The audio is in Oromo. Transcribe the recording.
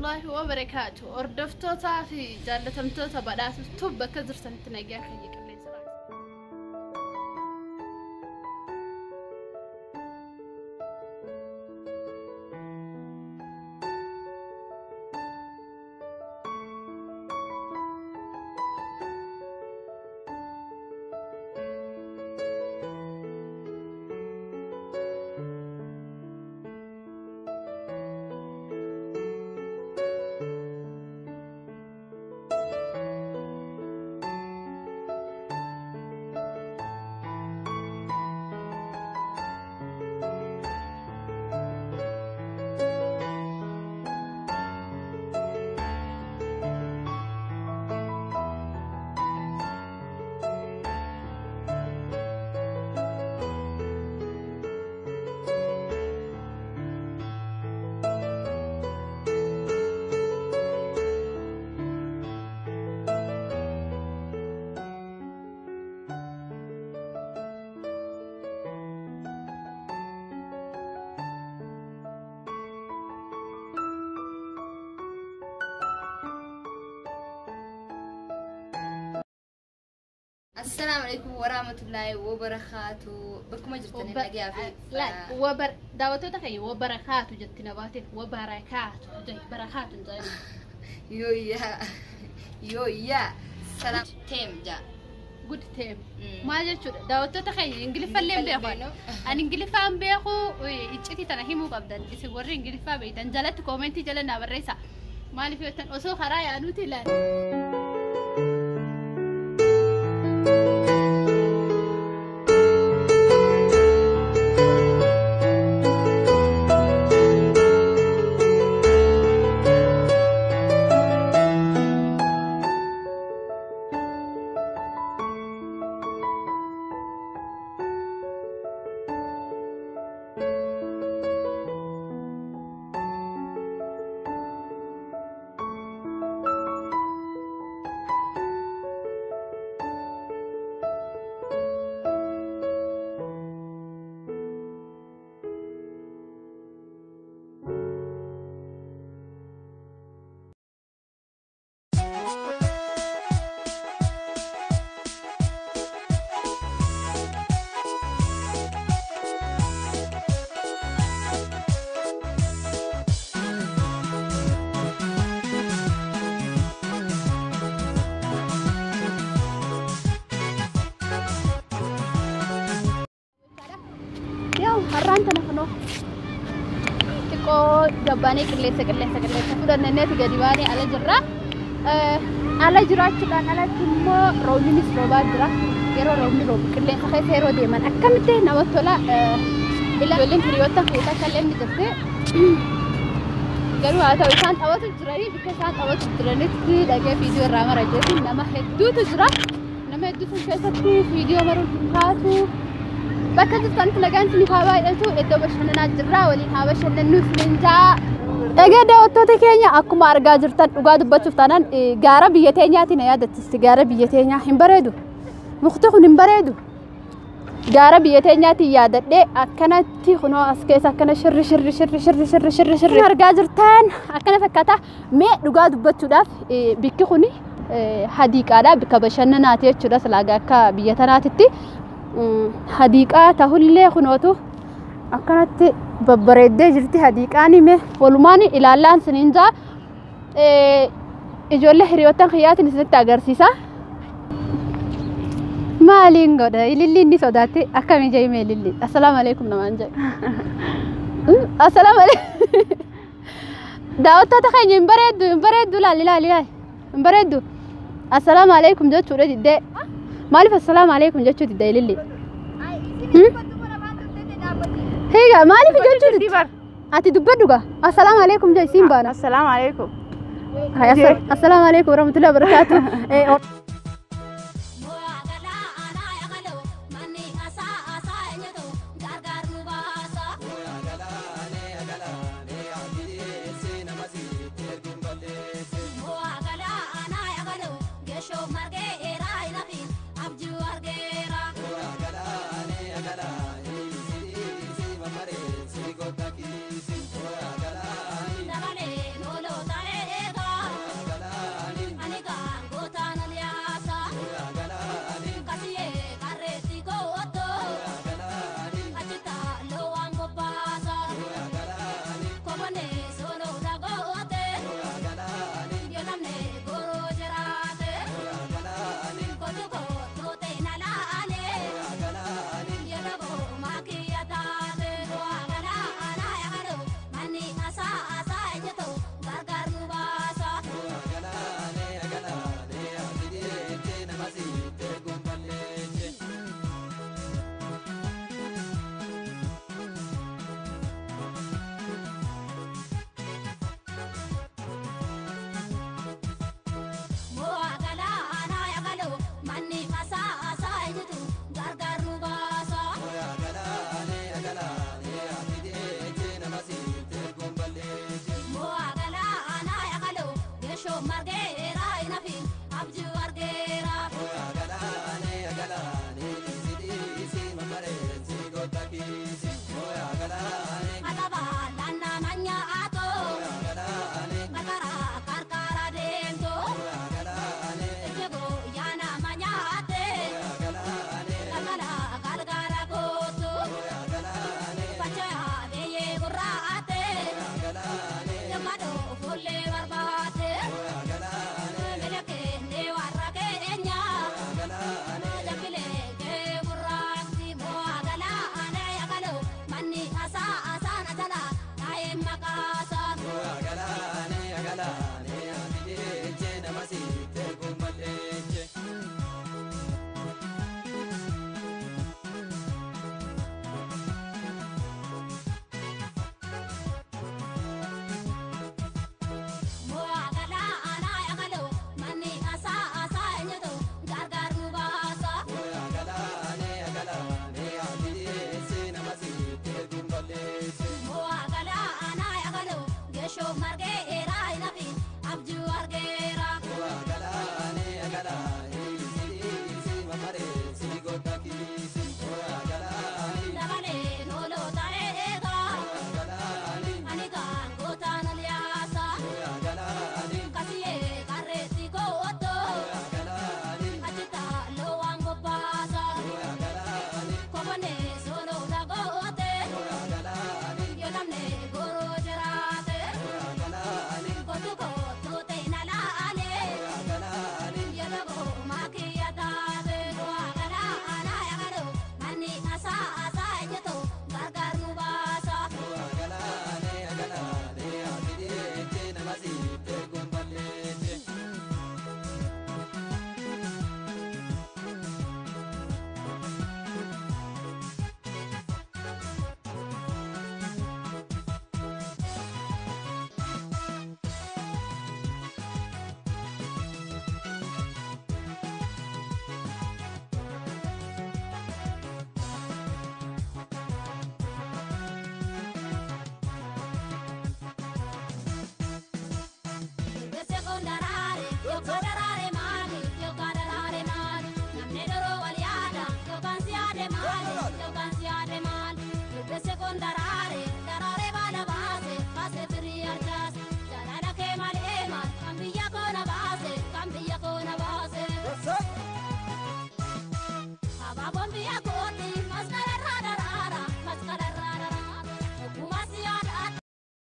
Warahmatullahi wabarakaatu. Hordoftootaa fi jaallatamtoota badhaastuu bakka jirtanitti nagaa keenya qilleensa. Assalaamu alaikum warahmatullahi wabarakaatu. Bakkuma jirtanii nagaa fi Wabar daawwattoota keenya wabarakaatu jetti na baate wabarakaatu barakaatu hin jedhamu. Yooyyaa yooyyaa salaam teem jaa. Good team. Maal jechuudha daawwattoota keenya ingiliffallee hin beeku. Ani ingiliffaan beeku iccitii tana himuu qabdan isin warri ingiliffaa beektan jalatti koomentii jala naa barreessa. Maaliif yoo ta'an osoo karaa yaanuuti ilaali. Har'aan tana kunoo xiqqoo gabbaanee qilleensa qilleensa qilleensa fudhanneeti gadi baanee ala jirra. Ala jiraachuudhaan alatti immoo roobnis roobaa jira. Yeroo roobni roobu qilleensa keessa yeroo deeman akkamitti namatti tola. Ijoolleen hiriyoota keessa akka illee ni jirti. Garuu haa ta'u isaan taphatu jiranii bakka isaan taphatu jiranitti dhagee viidiyoo irraa mara jechuun nama hedduutu jira. Nama hedduutu keessatti viidiyoo maruun hin taatu. Bakka jirtanitti nagaan isin haa baay'atu iddoo bashannanaa jirra waliin haa bashannannu isiniin ja'a. Egaa daawwattoota keenya akkuma argaa jirtan dhugaa dubbachuuf taanaan gaara biyya teenyaati na yaadachiisti gaara biyya teenyaa hin bareedu. Mukti kun hin bareedu. Gaara biyya teenyaati yaadadhee akkanatti kunoo as keessa akkana shirri shirri shirri shirri shirri shirri shirri argaa jirtan akkana fakkaata. Mee dhugaa dubbachuudhaaf bikki kuni hadiiqaadha bikka bashannanaati jechuudha silaagaa akka biyya tanaatitti. Hadiiqaa tahullee kunootu akkanatti babbareeddee jirti hadiiqaan hime walumaan ilaallaan siniin jaa ijoollee hiriyoottan kiyyaatiin isinitti agarsiisa. Maaliin godha ililli inni sodaatti akkamii jee hime ililli assalaamu alaikum namaan jedhe. Assalaamu alaikum. Daawwattoota keenya hin bareeddu hin bareeddu ilaali ilaali ilaali hin bareeddu assalaamu alaikum jechuudha diddee. Maaliif assalaamu alaikum jechuu didda ililli? Higa maaliif jechuu didda? Ati dubbadhu gaa assalaamu alaikum jee isiin baana. Assalaamu alaikum. Assalaamu alaikum warahmatullahi wabarakatuh. Dale, no lo dale. Biyya koo.